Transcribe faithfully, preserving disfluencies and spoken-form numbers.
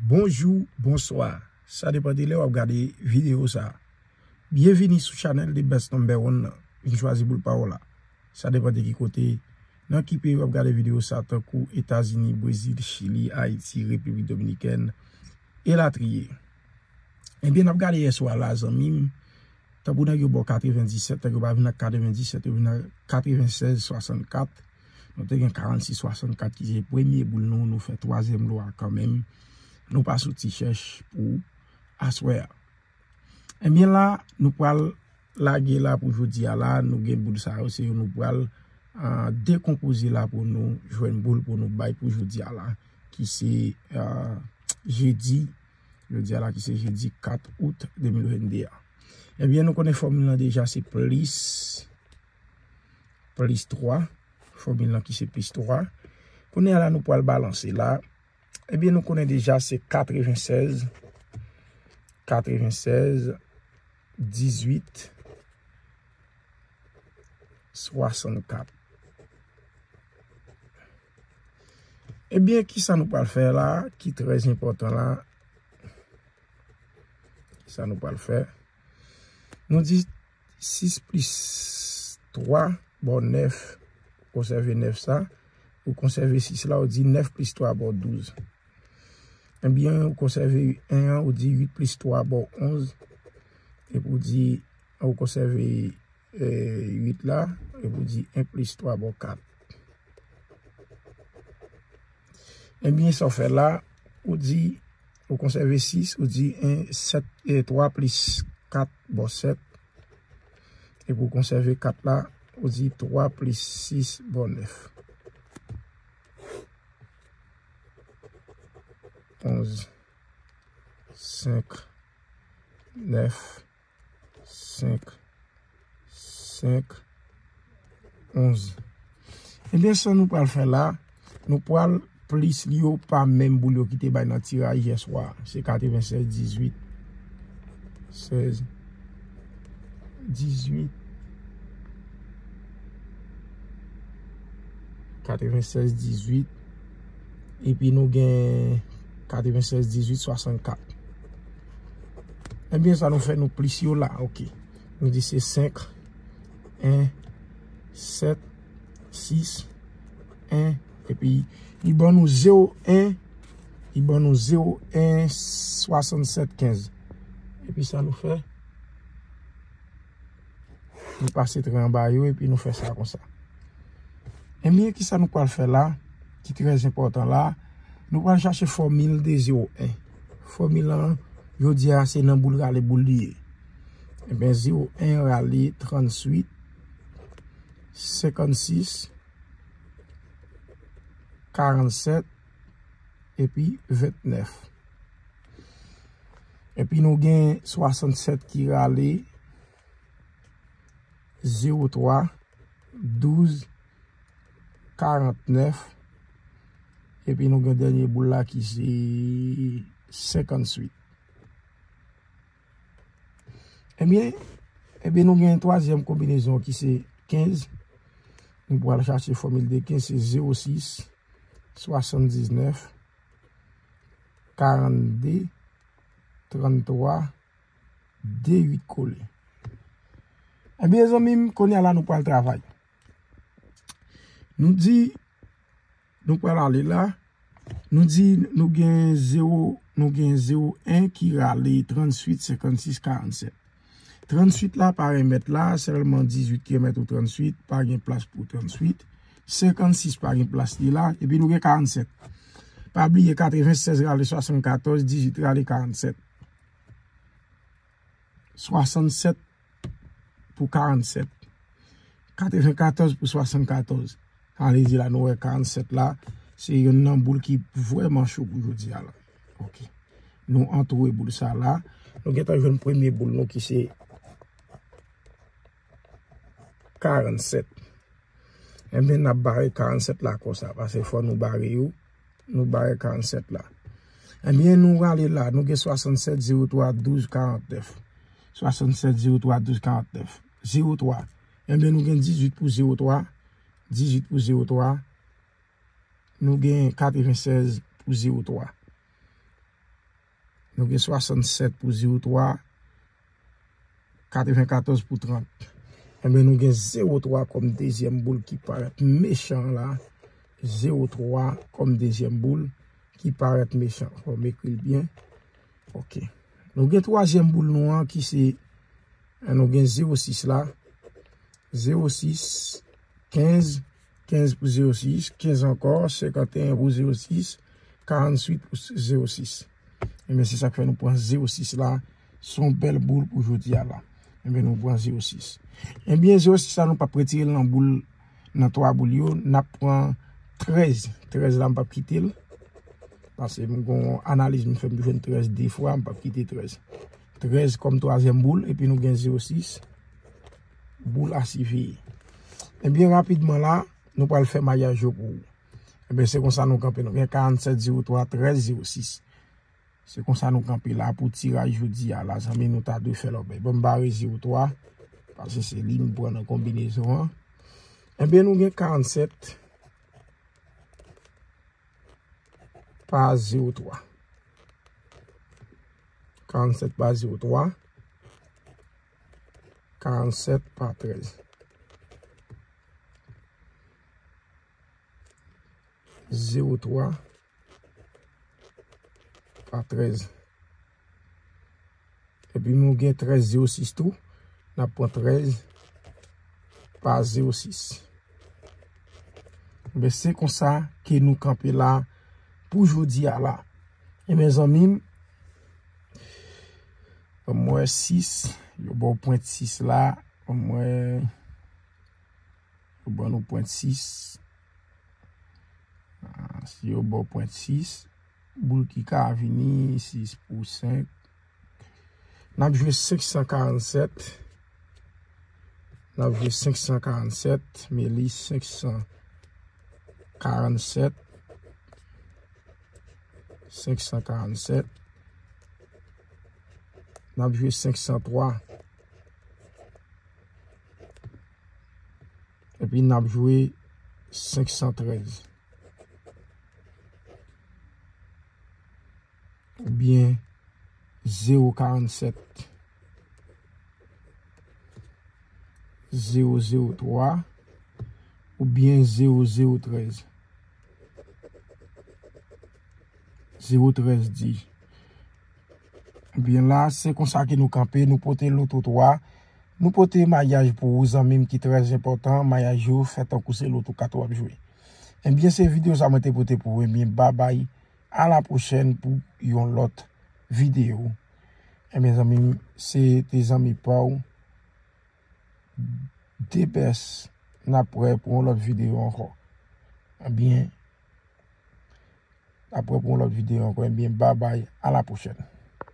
Bonjou, bonswa. Sa depann de lè w ap gade videyo sa. Byenvini sou chanèl The Best Number One nan. Vin chwazi boul pa w la. Sa depann de ki kote, nan ki peyi w ap gade videyo sa, tankou Etazini, Brezil, Chili, Ayiti, Repiblik Dominikèn, elatriye. Ebyen, n ap gade yèswa la, zanmi m. Tankou nèg yo ba w katrevenndisèt, nèg yo pa vin ak katrevenndisèt, yo vin ak katrevennsèz swasannkat. Nou te gen karannsis swasannkat ki se premye boul nou, nou fè twazyèm lo a kanmenm. Nou pa soti chèch pou aswè a. Ebyen la, nou pral lage la pou jodi a la, nou gen boul sa yo, se yo nou pral, ah, dekonpoze la pou nou jwenn boul pou nou bay pou jodi a la, ki se, ah, jedi, jodi a la ki se jedi kat out de mil vennde a. Ebyen, nou konnen fòmil lan deja se plis, plis twa, fòmil lan ki se plis twa. Kounye a la, nou pral balanse la. Ebyen, nou konnen deja se katrevennsèz, katrevennsèz, dizuit, swasannkat. Ebyen, kisa nou pral fè la, ki trè enpòtan la? Kisa nou pral fè? Nou di sis plis twa ba w nèf, ou konsève nèf sa, ou konsève sis la, ou di nèf plis twa ba w douz. Ebyen, ou konsève en an, ou di uit plis twa ba w onz, epi ou di, ou konsève, eh, uit la, epi ou di en plis twa ba w kat. Ebyen, sa w fè la, ou di, ou konsève sis, ou di en, sèt, eh, twa plis kat ba w sèt, epi ou konsève kat la, ou di twa plis sis ba w nèf. Onz, senk, nèf, senk, senk, onz. Ebyen, sa nou pral fè la, nou pral plis li yo pa menm boul yo ki te bay nan tiraj yèswa. Se katrevennsèz dizuit, sèz, dizuit, katrevennsèz dizuit, epi nou gen katrevennsèz dizuit swasannkat. Ebyen, sa nou fè, nou plis yo la, oke. Nou di se senk, en, sèt, sis, en, epi li ban nou zewo en, li ban nou zewo en swasannsèt kenz. Epi sa nou fè, nou pase tren anba yo, epi nou fè sa konsa. Ebyen, kisa nou pral fè la, ki trè enpòtan la, nou pral chache fòmil de zewo en. Fòmil lan, jodi a, se nan boul rale boul li ye. Ebyen, zewo en rale trannuit, senkannsis, karannsèt, epi ventnèf. Epi nou gen swasannsèt ki rale zewo twa, douz, karantnèf. Epi nou gen dènye boul la ki se senkannwit. Ebyen, ebyen, nou gen twazyèm konbinezon ki se kenz. Nou pral chache fòmil de kenz, se zewo sis, swasanndiznèf, karannde, tranntwa, de uit kole. Ebyen, zanmi m, kounye a la nou pral travay. Nou di, nou pral ale la. Nou di, nou gen zewo, nou gen zewo en ki rale trannuit, senkannsis, karannsèt. Trannuit la pa remèt la, sèlman dizuit ki remèt ou trannuit, pa gen plas pou trannuit. Senkannsis pa gen plas li la, epi nou gen karannsèt. Pa bliye, katrevennsèz rale swasannkatòz, dizuit rale karannsèt. Swasannsèt pou karannsèt. Katrevenkatòz pou swasannkatòz. Sa vle di la, nou wè karannsèt la, se youn nan boul ki vrèman cho pou jodi a la. Oke. Nou antoure boul sa la. Nou gentan jwenn premye boul nou ki se karannsèt. Ebyen, n ap bare karannsèt la konsa, paske fò nou bare yo, nou bare karannsèt la. Ebyen, nou rale la, nou gen swasannsèt zewo twa douz karantnèf. Swasannsèt zewo twa douz karantnèf. Zewo twa. Ebyen, nou gen dizuit pou zewo twa. Dizuit pou zewo twa. Nou gen katrevennsèz pou zewo twa. Nou gen swasannsèt pou zewo twa, katrevenkatòz pou trant. Enben, nou gen zewo twa kòm dezyèm boul ki parèt mechan la. Zewo twa kòm dezyèm boul ki parèt mechan. Fò m ekri l byen. Ok. Nou gen twazyèm boul nou an ki se, eh, nou gen zewo sis la. Zewo sis, kenz, kenz pou zewo sis, kenz ankò, senkanteyen pou zewo sis, karanntuit pou zewo sis. Enben, se sa k fè nou pran zewo sis la. Se yon bèl boul pou jodi a la. Enben, nou pran zewo sis. Enben, zewo sis la, nou p ap retire l nan boul, nan twa boul yo. N ap pran trèz. Trèz la, m p ap kite l. Paske m gon analiz m fè, m jwenn trèz de fwa, m p ap kite trèz. Trèz kòm twazyèm boul, epi nou gen zewo sis. Boul a siveye. Ebyen, rapidman la, nou pral fè mayaj yo pou ou. Ebyen, se konsa nou kanpe. Nou gen karannsèt zewo twa trèz zewo sis. Se konsa nou kanpe la pou tiraj jodi a la, zanmi, nou ta dwe fè lòbèy. Bon, m bare zewo twa, paske se li m pran nan konbinezon an. Ebyen, nou gen karannsèt pa zewo twa. Karannsèt pa zewo twa. Karannsèt pa trèz. Zewo twa pa trèz. Epi nou gen trèz zewo sis tou. N ap pran trèz pa zewo sis. Men se konsa ke nou kanpe la pou jodi a la. E mezanmi, ban m wè sis, yo ba w pwent sis la, ban m wè, yo ban nou pwent sis. Ah, si yo ba w pwent sis, boul ki ka vini, sis pou senk. N ap jwe senk san karannsèt. N ap jwe senk san karannsèt, Melis senk san karannsèt. Senk san karannsèt. N ap jwe senk san twa. Epi n ap jwe senk san trèz. Oubyen zewo karannsèt, zewo zewo twa, oubyen zewo zewo trèz. Zewo trèz di. Ebyen la, se konsa ke nou kanpe, nou pote loto twa, nou pote mayaj pou ou, zanmi m, ki trè enpòtan, mayaj yo fè tankou se loto kat w ap jwe. Ebyen, se videyo sa mwen te pote pou ou, ebyen, babay, a la pwochèn pou yon lòt videyo. Ebyen, zanmi m, se te zanmi pa w, Depès, n ap wè pou yon lòt videyo ankò. Ebyen, n ap wè pou yon lòt videyo ankò. Ebyen, babay, a la pwochèn.